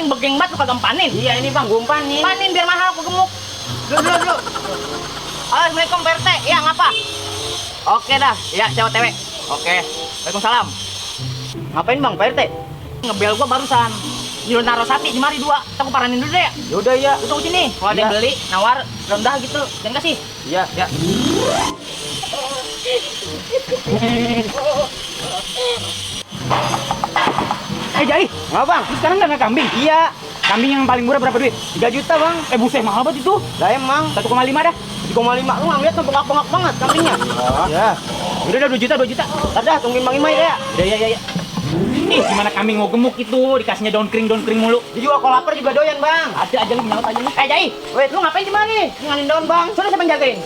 begeng banget lu kagak panin. Iya ini bang, gue panin. Panin biar mahal aku gemuk. Dulu. Assalamualaikum Pak RT. Iya ngapa? Oke dah. Iya cewek tewe. Oke. Waalaikumsalam. Ngapain bang, Pak RT? Ngebel gua barusan. Nyuruh naruh sapi di mari 2. Aku paranin dulu deh ya. Yaudah ya. Lu tunggu sini. Kalau ada yang beli, nawar rendah gitu. Jangan kasih. Iya. Ya. Jai, Nggak bang? lu sekarang nggak kambing? Iya. Kambing yang paling murah berapa duit? 3 juta bang. Buset, mahal banget itu. Lah emang 1,5 dah. 3,5. Lu nggak lihat tuh bengkak-bengkak banget kambingnya. Ya. Udah 2 juta, 2 juta. Udah tungguin Bang Imai deh ya. Ya. Ih, gimana kambing mau gemuk itu? Dikasihnya daun kering mulu. Dijual kalau lapar juga doyan bang. Ada aja lu nyaut aja nih. Jai, Wait, lu ngapain di mana nih? nganin daun bang. Sudah siapa yang jagain?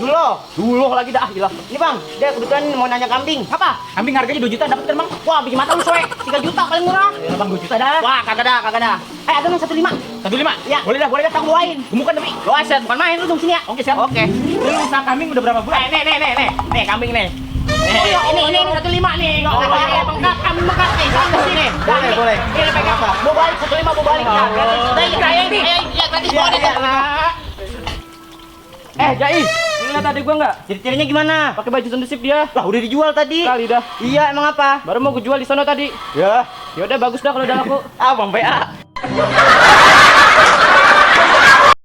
Dulu lagi dah. Gila. Ini bang, dia kebetulan mau nanya kambing. Apa? Kambing harganya 2 juta dapat kan, Bang? Wah, bikin mata lu soek. 3 juta paling murah. Ya, Bang, 2 juta dah. Wah, kagak dah. Ada yang 1,5. 1,5. Ya. Boleh dah. Aku bawain. Gemukan tapi. Lu aset, bukan main lu tunggu sini ya. Oke, siap. Oke. Lu usaha kambing udah berapa bulan? Nih kambing nih. Ini 1,5 nih. Enggak apa ya, bengkak kambing bengkak nih. Sini. Boleh. Ini pegang. Mau balik 1,5 mau balik. Ya, gratis bawa deh. Jai, lu lihat adik gua enggak? Ciri-cirinya gimana? Pakai baju sendesip dia. Lah udah dijual tadi. Kali dah. Iya emang apa? Baru mau gue jual di sono tadi. Ya. Ya udah bagus dah kalau udah laku. Ah bang PA.